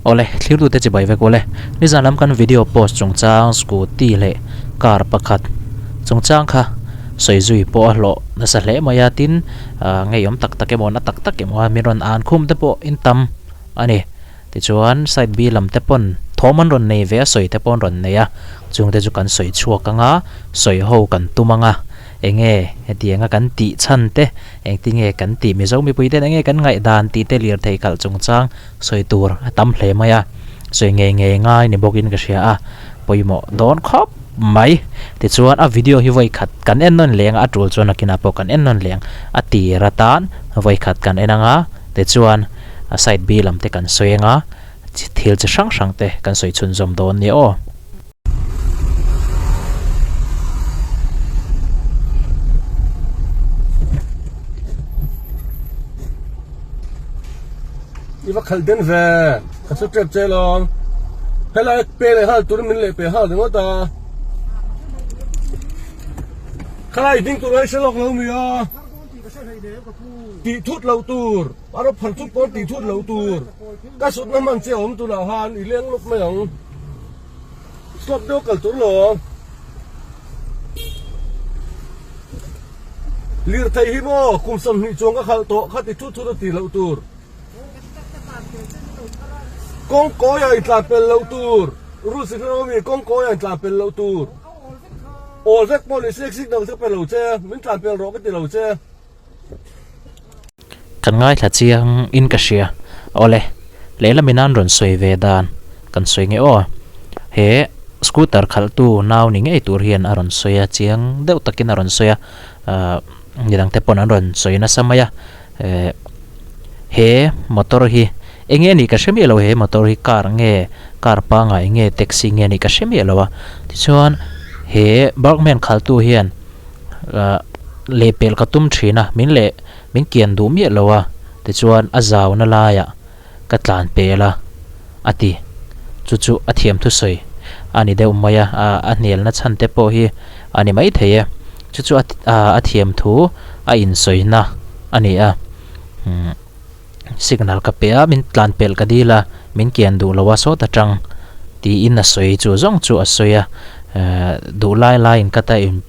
Awle, thlirtute chibai vek ule. Nizan lam kan video post chungchang scooty leh car pakhat chungchang kha sawi zui pawh a hlawh nasa hle mai a, tin ngeiawm tak tak emaw na tak tak emaw a min rawn an khum te pawh in tam a ni. Tichuan side B lam te pawn thawm an rawn nei ve a, sawi te pawh an rawn nei a, chungte chu kan sawi chhuak ang a, sawi ho kan tum ang a. Enge hetianga kan tih chhan te, engtinge kan tih Mizo mipui ten enge kan ngaihdan tih te lirthei khalh chungchang sawi tur a tam hle mai a, sawi ngei ngei ngai ni bawkin ka hria a, pawimawh dawn khawp mai. Tichuan a video hi vawi khat kan en nawn leng a, a tul chuan nakinah pawh kan en nawn leng a tir atan vawi khat kan en ang a, tichuan a side B lam te kan sawi ang a, thil chi hrang hrang te kan sawi chhunzawm dawn nia aw. I va khalh den ve ka chu tep che lawm helai pe leh nghal turin min leh pe nghal ringawt a khalai ding tur ai hre lawk lo mi a tih thut loh tur a rawp phar thut pawn tih thut loh tur ka sutna hman che a awm tunah khan i leng lawk mai ang. Stop deuh kal tur lo. Lirthei hi maw kum 20 chuang ka khalh tawh kha ti thut thut a ti loh tur. Kawng kawi ah in tlan pel loh tur. Rules hi hre mi kawng kawi ah in tlan pel loh tur. Awl vek pawh ni se signal te pe lo che min tlan pel rawh ka ti lo che. Kan ngaithla chiang in ka hria. Awle, lehlamin an rawn sawi ve dan kan sawi nge aw. He scooter khalhtu nau ni ngei tur hian a rawn sawi a, chiang deuh takin a rawn sawi a, ahh midang te pawn an rawn sawi nasa mai a. Eh he motor hi eng nge anih ka hre miah lo he motor hi car nge car pangngai nge taxi nge anih ka hre miah lo a. Tichuan he Burgman khalhtu hian ah lehpelh ka tum thin a, min leh min kian duh miah lo a, tichuan a zauna laiah ka tlan pel a, a ti. Chu chu a thiam thusawi a ni deuh mai a, a hnialna chhan te pawh hi a ni maithei e. Chu chu a thiam thu a insawina a ni a. Signal ka pe a, min tlan pelh ka dil a, min kian duh lo a sawt atang tiin a sawi chu zawng chu a sawi a, duh lai laiin ka ta in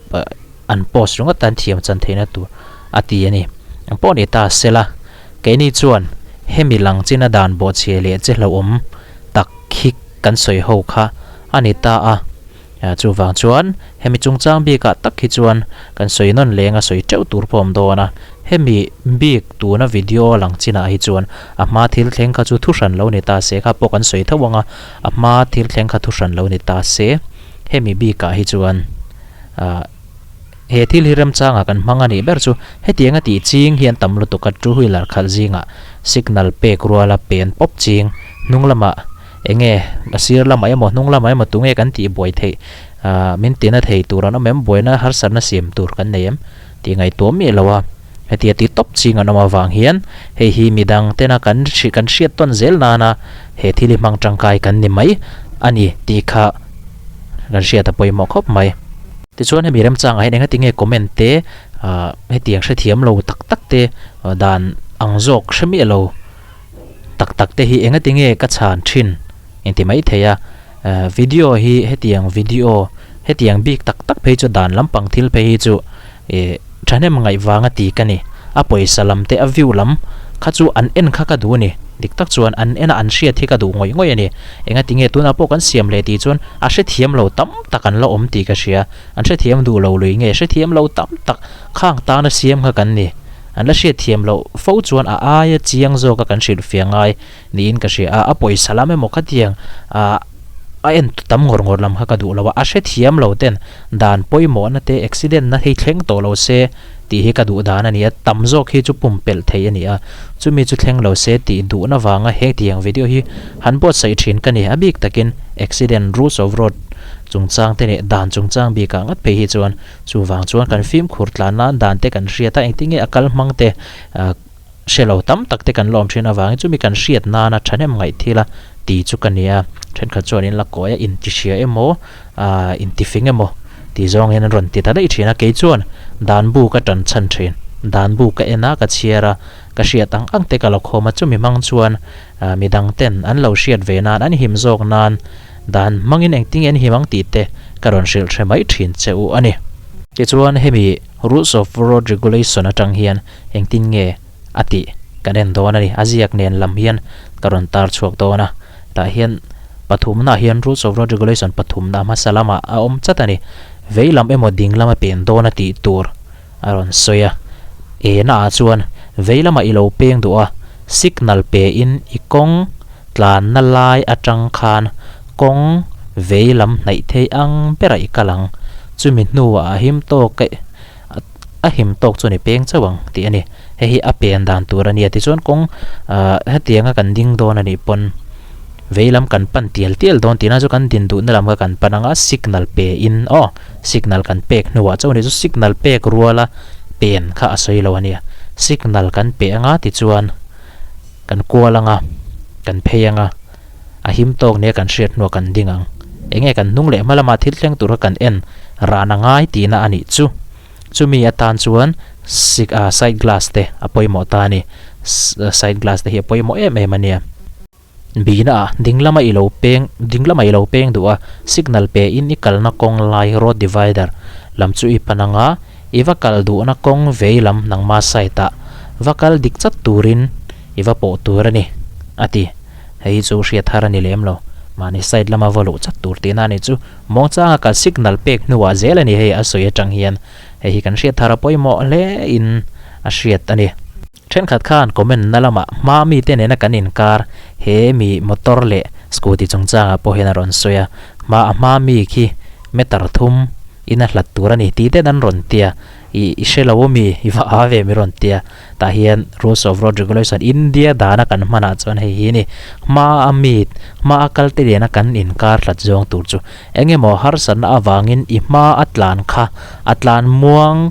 an post ringawt tan thiam chan theihna tur a ti a ni. Ang pawh ni ta se la, keini chuan hemi lang china dan bawhchhia leh che hlauhawm tak hi kan sawi ho kha a ni ta a. Chuvang chuan hemi chungchang bikah tak hi chuan kan sawi nawn leng a sawi teuh tur pawh a awm dawn a, hemi bik tuna video lang chinah hi chuan a hma thil thleng kha chu thu hran lo ni ta se kha pawh kan sawi tho ang a, a hma thil thleng kha thu hran lo ni ta se hemi bikah hi chuan ah he thil hi remchangah kan hmang a nih ber chu hetianga tih ching hian tam lutuk a two wheeler khalh zingah signal pek ruala pen pawp ching hnung lamah Enge a sir lamah emaw hnung lamah emaw tunge kan tih buai theih ah min tina thei tur an awm em buaina harsatna siam tur kan nei em tih ngaihtuah miah lo a, hetia ti tawp ching an awm avang hian hei hi midang tena kan hri kan hriat tawn zel nana he thil hi hmang tangkai kan ni mai a ni tih kha kan hriat a pawimawh khawp mai. Tichuan hemi remchangah hian engati nge comment te ah hetiang hrethiam lo tak tak te dan ang zawk hre miah lo. Tak tak te hi engati nge ka chhan thin inti mai thei a, video hi hetiang video hetiang bik tak tak phei chu dan lampang thil phei hi chu ih thahnem ngaih vanga ti ka ni, a pawisa lam te a view lam kha chu an en kha ka duh a ni, dik tak chuan an en a an hriat hi ka duh ngawih ngawih a ni, engati nge tunah pawh kan siam leh tih chuan a hrethiam lo tam tak an la awm tih ka hria, an hrethiam duh lo lui nge hrethiam lo tam tak khang tana siam kha kan ni. An la hriat thiam loh fo chuan a aia chiang zawka kan hrilh fiah ngai niin ka hria a, a pawisa lam emaw khatiang ah a en tam ngawr ngawr lam kha ka duh lo a, a hrethiam lo ten dan pawimawhna te accident na hi thleng tawh lo se tih hi ka duh dan a ni a, tam zawk hi chu pumpelh thei a ni a, chumi chu thleng lo se tih duhna vanga hetiang video hi han buatsaih thin ka ni, a bik takin accident rules of road chungchang te leh dan chungchang bikah ngat phei hi chuan Chuvang chuan kan fimkhur tlan nan dan te kan hriat a, engtin nge a kal hmang te hre lo tam tak te kan la awm thin avangin chumi kan hriat nana thahnem ngaih thil a ti chu ka ni a, thenkhat chuan in la kawi a, inti hria emaw aah inti fing emaw ti zawng hian an rawn ti ta daih thin a, kei chuan dan bu ka tan chhan thin. Dan bu ka en a, ka chhiar a, ka hriat ang ang te ka la khawm a, chumi hmang chuan midang ten an lo hriat ve nan, an him zawk nan dan hmangin engtin nge an him ang tih te ka rawn hrilh hre mai thin che u a ni. Tichuan hemi Rules of Road Regulation atang hian engtin nge a tih kan en dawn a ni. A ziak nen lam hian ka rawn tar chhuak dawn a, tah hian pathumnaah hian Rules of Road Regulation pathumna hmasa lamah a awm chat a ni. Vei lam emaw ding lama pen dawn a tih tur a rawn sawi a. Ena ah chuan vei lamah i lo peng duh a, signal pe in i kawng tlanna lai atang khan kawng vei lam hnaih thei ang berah i kal ang. Chumi hnuah a him tawk e a him tawk chuan i peng chauh ang tih a ni. Hei hi a pen dan tur a nia tichuan kawng ah hetianga kan ding dawn a nih pawn vei lam kan pan tial tial dawn tihna chu kan din duhna lam kha kan pan ang a signal pe in aw signal kan pek hnuah chauh a ni chu signal pek ruala pen kha a sawi lo a nia signal kan pe anga tichuan kan kual anga kan phei anga a him tawk nia kan hriat hnuah kan ding ang eng nge kan hnung leh hma lama thil thleng tur kha kan en ran a ngai tihna a nih chu chumi atan chuan side glass te a pawimawh ta a ni side glass te hi a pawimawh em em a nia. Bihna ah ding lama i lo peng ding lama i lo peng duh a, signal pe in i kalna kawng lai road divider lam chu i pan ang a, i va kal duhna kawng vei lam nangma side ah va kal dik chat turin i va pawh tur a ni, a ti. Hei hi chu hriat har a ni lem lo. Mahni side lama va luh chat tur tihna a ni chu muangchanga kal signal pek hnuah zel a ni hei a sawi atang hian hei hi kan hriat thar a pawimawh hle in a hriat a ni. Thenkhat khan comment na lamah hma mite nena kan inkar he mi motor leh scooty chungchangah pawh hian a rawn sawi a, hma a hma mi khi meter thum in a hlat tur a ni tih ten an rawn tia, i i hre lo ami i va a ve mi rawn tia, tah hian rules of road regulation India dana kan hmanah chuan hei hi a ni, hma a mi hma a kal te nena kan inkar hlat zawng tur chu eng emaw harsatna avangin i hma a tlan kha a tlan muang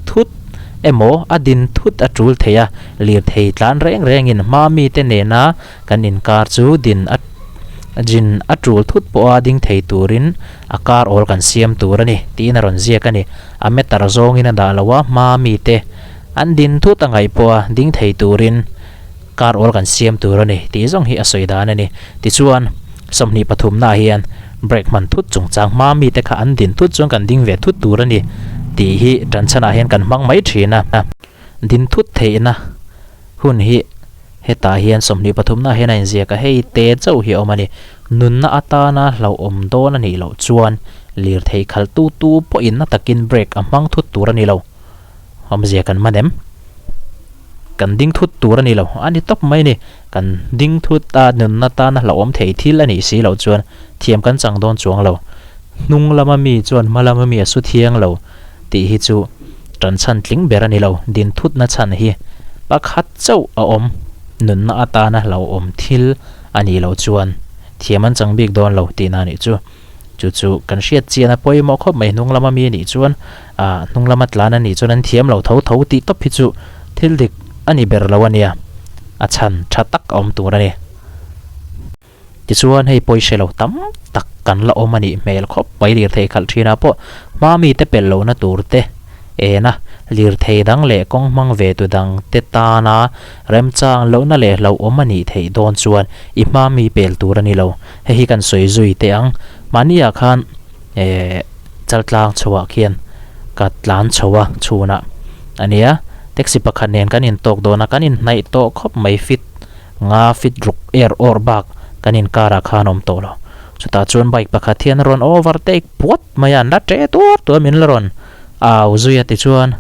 thut emaw a din thut a tul thei a, lirthei tlan reng rengin hma mite nena kan inkar chu din a din a tul thut pawha ding thei turin a kar awl kan siam tur a ni tiin a rawn ziak a ni. A meter zawngin a dah lo a, hma mite an din thut a ngaih pawha ding thei turin kar awl kan siam tur a ni tih zawng hi a sawi dan a ni. Tichuan, 23 naah hian brake hman thut chungchang hma mite kha an din thut chuan kan ding ve thut tur a ni tih hi tanchhanah hian kan hmang mai thin a. Din thut theihna hun hi hetah hian 23 naah hian a inziak a, hei te chauh hi a awm a ni. Nunna atana hlauhawm dawn a nih loh chuan lirthei khaltu tu pawhin na takin brake a hmang thut tur a ni lo. Awmzia kan man em? Kan ding thut tur a ni lo, a ni tawp mai a ni. Kan ding thut a, nunna tana hlauhawm thei thil a nih si loh chuan thiam kan chang dawn chuang lo. Hnung lama mi chuan hma lama mi a su thiang lo tih hi chu tan chhan tling ber a ni lo. Din thutna chhan hi pakhat chauh a awm, nunna atana hlauhawm thil a nih loh chuan thiam an chang bik dawn lo tihna a nih chu. Chu chu kan hriat chian a pawimawh khawp mai, hnung lama mi a nih chuan ah hnung lama tlan a nih chuan an thiam lo tho tho tih tawp hi chu thil dik a ni ber lo a nia, a chhan tha tak a awm tur a ni. Tichuan hei pawi hre lo tam tak kan la awm a nih hmel khawp mai lirthei khalh thinah pawh hma mite pelh lohna tur te ena lirthei dang leh kawng hmang ve tu dang te tana remchang lohna leh hlauhawm a nih theih dawn chuan i hma mi pel tur a ni lo. Hei hi kan sawi zui teh ang. Mahniah khan eh chaltlang chhoah khian ka tlan chho a chhunah a nia. Taxi pakhat nen kan intawk dawn a, kan inhnaih tawh khawp mai fit nga fit ruk er awr bak kan inkarah khan awm tawh lo. Chutah chuan bike pakhat hian a rawn overtake puat mai a, an la ṭe tuar tuar min la rawn au zui a tichuan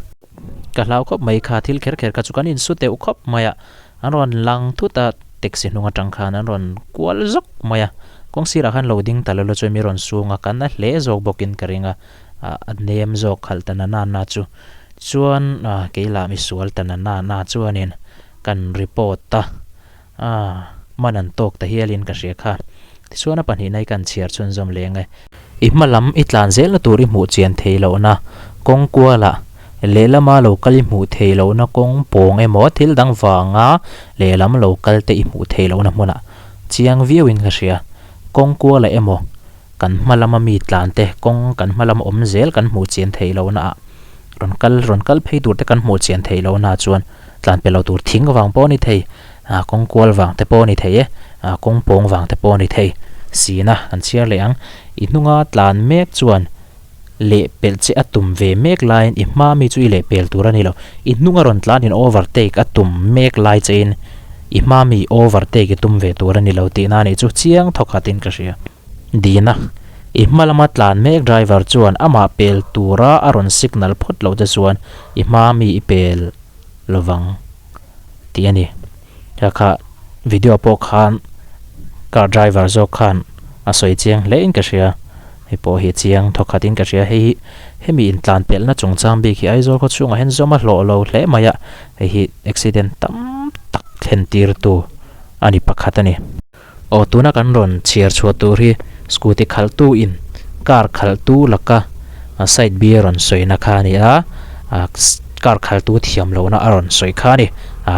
ka hlau khawp mai kha thil kher kher kha chu kan insu teuh khawp mai a, an rawn lang thut a taxi hnung atang khan an rawn kual zawk mai a, kawng sirah khan lo ding ta lo la chuan mi rawn sung a, kan a hle zawk bawkin ka ring a, a nem zawk khalh ta na na na chu chuan keilah misual ta na na na chuanin kan report a. A, man an tawk ta hialin ka hria kha. Tichuan a pahnihna hi kan chhiar chhunzawm leng e. I hma lam i tlan zelna tur i hmuh chian thei lohna kawng kualah lehlama lo kal i hmuh thei lohna kawng pawng emaw thil dang vanga lehlam lo kal te i hmuh thei lohna hmunah chiang viauin ka hria. Kawng kualah emaw kan hma lama mi tlan te kawng kan hma lama awm zel kan hmuh chian thei lohnaah. Rawn kal rawn kal phei tur te kan hmuh chian theih loh na chuan tlan pe lo tur thing vang pawh a ni thei, ah kawng kual vang te pawh a ni thei e, ah kawng pawng vang te pawh a ni thei. Sina kan chhiar leh ang. I hnunga tlan mek chuan leh pelh che a tum ve mek laiin i hma mi chu i leh pel tur a ni lo. I hnunga rawn tlan in overtake a tum mek lai che in i hma mi overtake i tum ve tur a ni lo tihna a nih chu chiang thawk khatin ka hria. Dina, I hma lama tlan mek driver chuan amah pel tura a rawn signal phawt loh te chuan i hma mi i pel lovang tih a ni. Kha kha video pawh khan car driver zawk khan a sawi chiang hle in ka hria. Hei pawh hi chiang thawkhat in ka hria. Hei hi hemi intlan pelhna chungchang bik hi Aizawl khaw chhungah hian zawm a hlawh lo hle mai a, hei hi accident tam tak thlen tirtu a ni pakhat a ni. Aw tuna kan rawn chhiar chhuah tur hi scooty khalhtu in car khalhtu laka side bi a rawn sawina kha a ni a, car khalhtu thiam lohna a rawn sawi kha a ni.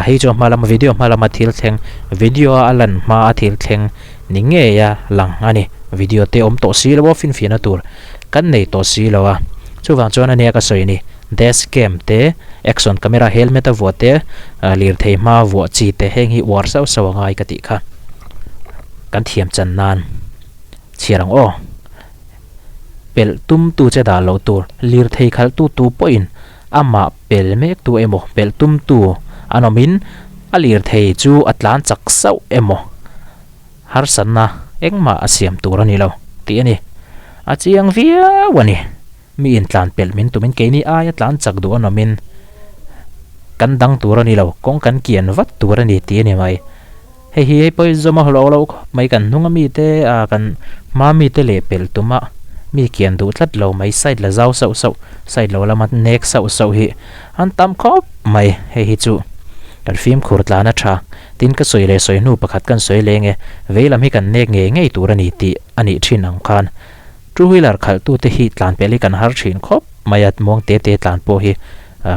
Hei chu a hma lama video hma lama thil thleng video a lan hma a thil thleng ni ngei a lang a ni. Video te awm tawh si lo a finfiahna tur kan nei tawh si lo a, chuvang chuan ania ka sawi ni dash cam te action camera helmet a vuah te lirthei hma vuah chi te heng hi uar sauh sauh a ngai ka tih kha kan thiam chan nan chhiar ang aw pelh tum tu che dah loh tur lirthei khalh tu tu pawhin amah pel mek tu emaw pelh tum tu an awm in a lirthei chu a tlan chak sauh emaw. Harsatna engmah a siam tur a ni lo tih a ni. A chiang viau a ni. Mi intlan pelh min tumin keini aia tlan chak duh a nawmin kan dang tur a ni lo, kawng kan kian vat tur a ni tih a ni mai. Hei hi hei pawhin zawm a hlawh loh khawp mai kan hnunga mite ah kan hma mite leh pelh tuma mi kian duh tlat lo mai side la zau sauh sauh side lo lama nek sauh sauh hi an tam khawp mai. Hei hi chu kan fimkhur tlan a tha. Tin ka sawi leh sawi hnu pakhat kan sawi leng e, vei lam hi kan nek ngei ngei tur a ni tih a nih thin ang khan two wheeler khalhtute hi tlan pelh hi kan har thin khawp mai a, muang te te tlan pawh hi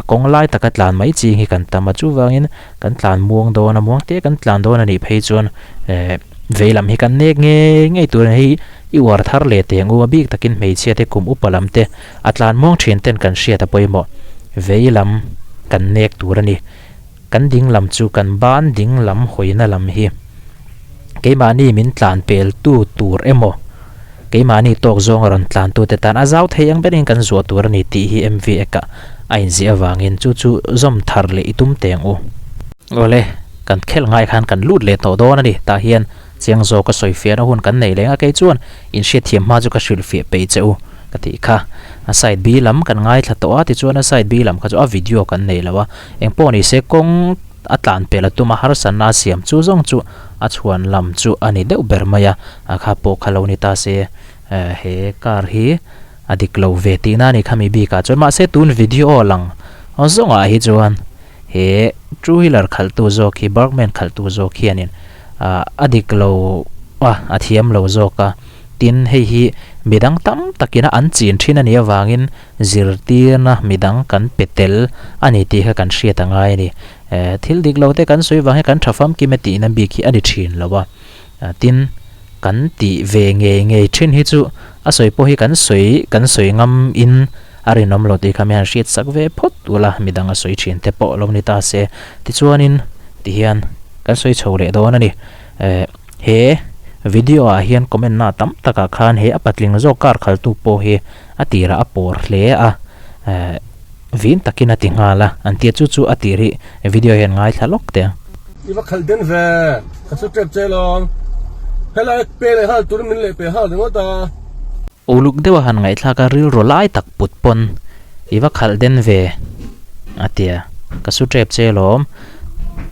kawng lai taka tlan mai ching hi kan tam a, chuvangin kan tlan muang dawn a, muang te kan tlan dawn a nih phei chuan vei lam hi kan nek ngei ngei tur a ni. Hei i uar thar leh teh ang u, a bik takin hmeichhia te kum upa lam te a tlan muang thin ten kan hriat a pawimawh, vei lam kan nek tur a ni. Kan ding lam chu kan ban ding lam hawina lam hi keimahni min tlan pel tu tur emaw keimahni tawk zawnga rawn tlan tu te tan a zau thei ang berin kan zuah tur a ni tih hi MV Act ah a inziah avangin chu chu zawm thar leh i tum teh ang u. Awle, kan khelh ngai khan kan lut leh tawh dawn a ni. Tah hian chiang zawk ka sawi fiahna hun kan nei leng a, kei chuan inhriatthiam hma chu ka hrilhfiah peih che u ka tih kha. A side B lam kan ngaithla tawh a, tichuan a side B lam kha chu a video kan nei lo a, Engpawh ni se kawng a tlan pel a tum a, harsatna a siam chu zawng chu a chhuan lam chu a ni deuh ber mai a, a kha pawh kha lo ni ta se he car hi a dik lo ve tihna a ni khami bikah chuan mahse tun video lang zawngah hi chuan he two wheeler khalhtu zawk hi Burgman khalhtu zawk hianin a dik lo a, a thiam lo zawk a, tin hei hi midang tam takina an chin thin a nih avangin Zirtirna midang kan pe tel a ni tih kha kan hriat a ngai a ni. Thil dik lo te kan sawi vang hian kan tha famkim e tihna bik hi a ni thin lo a. Tin, kan tih ve ngei ngei thin hi chu a sawi pawh hi kan sawi kan sawi ngam in a rinawm lo tih kha mi han hriat sak ve phawt ula midang a sawi thin te pawh lo ni ta se. Tichuanin tihian kan sawi chho leh dawn a ni. He video ah hian comment na tam takah khan he a patling zawk car khaltu pawh hi A tirah a pawr hle a, eh vin takin a ti nghal a, an tia chu chu a tir hi video hian ngaithla lawk teh a. I va khalh den ve, ka su tep che lawng. Helai pe leh nghal turin min leh pe nghal ringawt a. Uluk deuha han ngaihthlak a rilru lai tak put pawn i va khalh den ve a tia, ka su tep che lawm.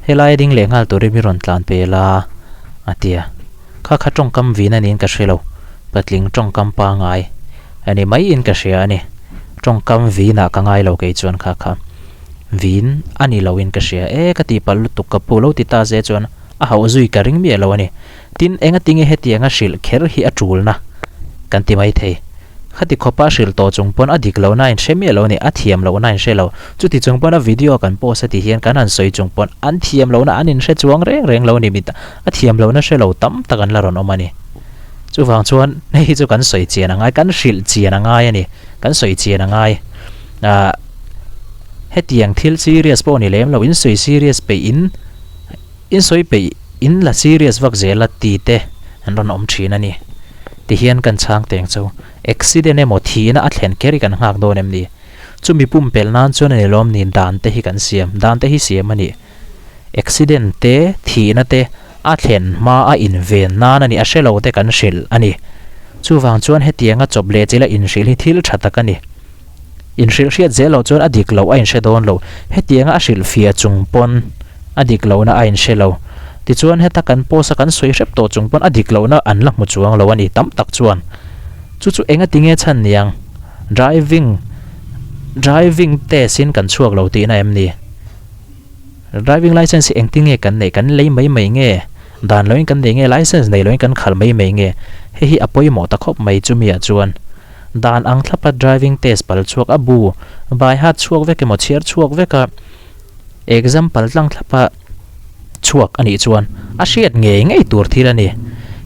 Helai ding leh nghal turin mi rawn tlan pel a a tia. Kha kha tawngkam vin a niin ka hre lo, patling tawngkam pangai a ni mai in ka hria a ni. Tawngkam vinah ka ngai lo kei chuan kha kha vin a ni lo in ka hria e ka tihpalh lutuk ka pu lo ti ta ze chuan a hauh zui ka ring miah lo a ni. Tin enga tinge hetianga hrilh kher hi a tulna kan ti mai thei. Khati khawpa hrilh tawh chung pawn a dik lohna a inhre miah lo a ni, a thiam lohna a inhre lo. Chuti chung pawn a video kan post a ti hian kan han sawi chung pawn an thiam lohna an inhre chuang reng reng lo a ni, mit a thiam lohna hre lo tam tak an la rawn awm a ni. Chuvang chuan hei hi chu kan sawi chian a ngai, kan hrilh chian a ngai a ni, kan sawi chian a ngai. Ahh. Hetiang thil serious pawh ni lem lo, in sawi serious peih in, in sawi peih in la serious vak zel a ti te an rawn awm thin a ni. Tihian kan chhang teng chu accident emaw thihna a thlen kher hi kan nghak dawn em ni? Chumi pumpelh nan chuan a ni lawm ni dan te hi kan siam, dan te hi siam a nih. Accident te, thihna te a thlen hma a inven nan a ni, a hre lo te kan hrilh a ni. Chuvang chuan hetianga chawp leh chila inhrilh hi thil tha tak a ni. Inhrilh hriat zel loh chuan a dik loh a inhre dawn lo. Hetianga a hrilh fiah chung pawn a dik lohna a inhre lo. Tichuan heta kan post a kan sawi hrep tawh chung pawn a dik lohna an la hmu chuang lo a ni tam tak chuan. Chu chu enga tinge chhan niang? Driving driving test in kan chhuak lo tihna em ni? Driving licence hi engtin nge kan neih? Kan lei mai mai nge? Dan loin kan nei nge? Licence nei loin kan khalh mai mai nge? Hei hi a pawimawh ta khawp mai chumi ah chuan. Dan ang thlapa driving test pal chhuak a bu by heart chhuak vek emaw chhiar chhuak vek a exam pal tlang thlapa chhuak a nih chuan a hriat ngei ngei tur thil a ni.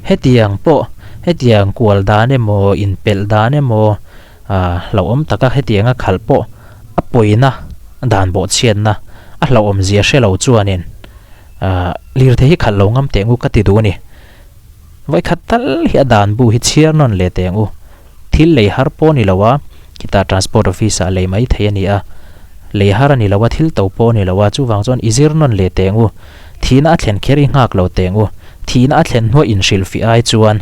Hetiang pawh hetiang kual dan emaw inpelh dan emaw ah hlauhawm taka hetianga khalh pawh a pawina dan bawhchhiatna a hlauhawm zia hre lo chuanin ah lirthei hi khalh lo ngam teh ngu ka ti duh a ni. Vawikhat tal hi a dan bu hi chhiar nawn leh teh ang u. Thil lei har pawh a ni lo a, khitah Transport Office ah lei mai thei a ni a. Lei har a ni lo a, thil to pawh a ni lo a, chuvang chuan i zir nawn leh teh ang u. Thihna a thlen kher i nghak lo teh ang u. Thihna a thlen hnuah inhrilhfiah ai chuan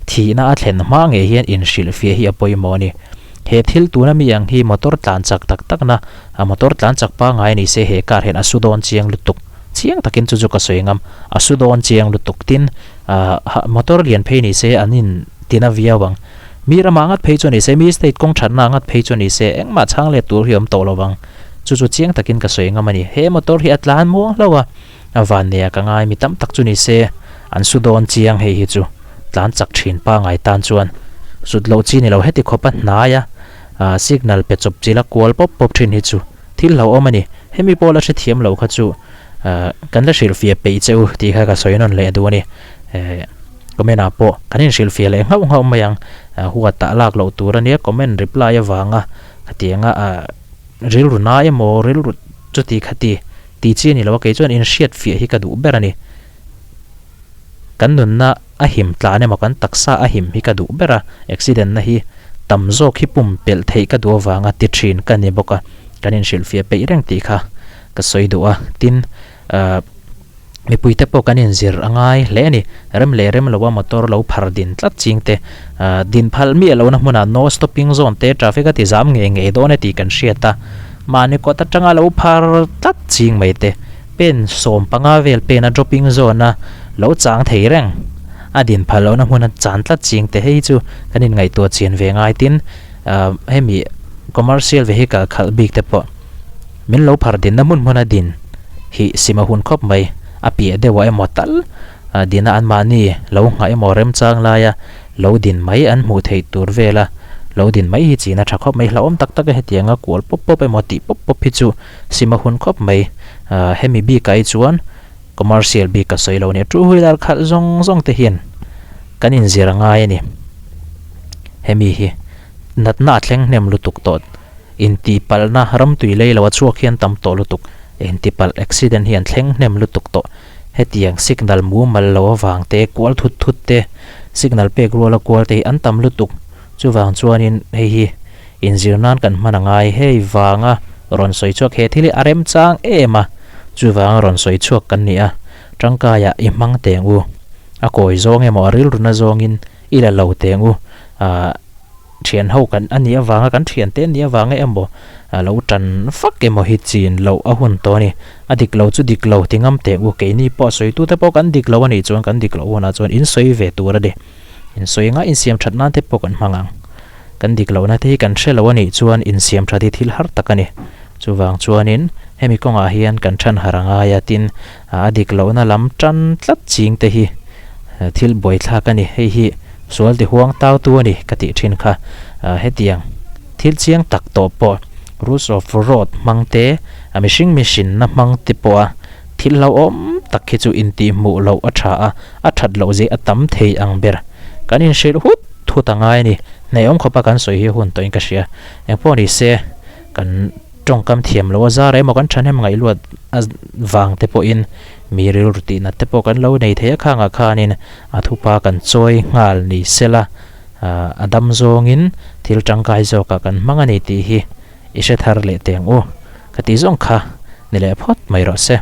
thihna a thlen hma ngei hian inhrilhfiah hi a pawimawh a ni. He thil tuna mi ang hi motor tlan chak tak takna, a motor tlan chak pangngai a ni se he car hian a su dawn chiang lutuk. Chiang takin chu chu ka sawi ngam, a su dawn chiang lutuk tin ah motor lian phei ni se an in tina viau ang. Mi ramah ngat phei chu ni se, mi state kawng thatna ngat phei chu ni se engmah chhang let tur hi awm tawh lo vang. Chu chu chiang takin ka sawi ngam a ni. He motor hi a tlan muang hlauh a, a van nei a ka ngai mi tam tak chu ni se an su dawn chiang hei hi chu tlan chak thin pangai tan chuan sut loh chi ni lo heti khawp a hnai a ah signal pe chawp chila kual pawp pawp thin hi chu Thil hlauhawm a ni. Hemi pawh la hrethiam lo kha chu kan la hrilhfiah peih che u tih kha ka sawi nawn leh duh a ni. Comment ah pawh kan inhrilhfiah leh nghauh nghauh mai ang. Huat ah lak loh tur a nia comment reply avanga khatianga rilru na emaw rilru chuti khati tih chi a ni lo a kei chuan inhriatfiah hi ka duh ber a ni. Kan nunna a him tlan emaw kan taksa a him hi ka duh ber a, accident na hi tam zawk hi pumpelh theih ka duh avanga ti thin ka ni bawk a, kan inhrilhfiah peih reng tih kha ka sawi duh a, tin ahh mipuite pawh kan inzir a ngai hle a ni, rem leh rem loa motor lo phar din tlat ching te ahh din phal miah lohna hmunah no stopping zone te traffic a ti zam ngei ngei dawn e tih kan hriat a, mahni kawt atanga lo phar tlat ching mai te. Pen 15 vel pena dropping zone a lo chang thei reng. A din phal lohna hmun a chan tlat ching te hei chu kan inngaihtuah chian ve ngai tin hemi commercial vehicle khalh bik te pawh min lo phar dinna hmun hmun a din hi sim a hun khawp mai. A piah deuh ah emaw tal dina anmahni lo nghah emaw remchang laia lo din mai an hmuh theih tur vela lo din mai hi chin a tha khawp mai. Hlauhawm tak tak a hetianga kual pawp pawp emaw tih pawp pawp hi chu Sim a hun khawp mai. Hemi bikah hi chuan commercial bik ka sawi lo a nia. Two wheeler khalh zawng zawng te hian kan inzir a ngai a ni. Hemi hi natna a thleng hnem lutuk tawh. Intihpalhna ramtui lei lo a chhuak hian tam tawh lutuk. Intihpalh accident hi an thleng hnem lutuk tawh. Hetiang signal mumal lo avang te, kual thut thut te, signal pek ruala kual te hi an tam lutuk. Chuvang chuanin hei hi Inzir nan kan hman a ngai hei vanga rawn sawi chhuak he thil hi a remchang em a, chuvanga rawn sawi chhuak kan ni a, tangkaiah i hmang teng u, a kawi zawng emaw a rilruna zawngin i la lo teng u, ah thian ho kan a nih avanga kan thian te nih avanga emaw lo tan fak emaw hi chin loh a hun tawh a ni, a dik lo chu dik lo ti ngam teng u, keini pawh sawitute pawh kan dik lo a nih chuan kan dik loh hunah chuan in sawi ve tur a ni. Insawi nga insiam that nan te pawh kan hmang ang. Kan dik lohna te hi kan hre lo a nih chuan insiam that hi thil har tak a ni. Chuvang chuanin hemi kawngah hian kan than har a ngai a, tin a dik lohna lam tan tlat ching te hi thil buaithlak a ni. Hei hi sual ti huang tau tu a ni ka tih thin kha. Hetiang thil chiang tak tawh pawh rules of road hmang te, mihring mihrinna hmang te pawha Thil hlauhawm tak hi chu intihhmuh loh a tha a, a that loh zia a tam thei ang ber. Kan inhrilh hut hut a ngai a ni. Hnaihawm khawpa kan sawi hi hun tawhin ka hria. Engpawh ni se, kan tawng. tawngkam thiam loh a zar emaw kan thahnem ngaihluat a vang te pawhin mi rilru tihnat te pawh kan lo nei thei a khangah khanin a thupa kan chawi nghal ni sela a dam zawngin thil tangkai zawkah kan hmang a ni tih hi i hre thar leh teng u ka tih zawng kha ni leh phawt mai rawh se.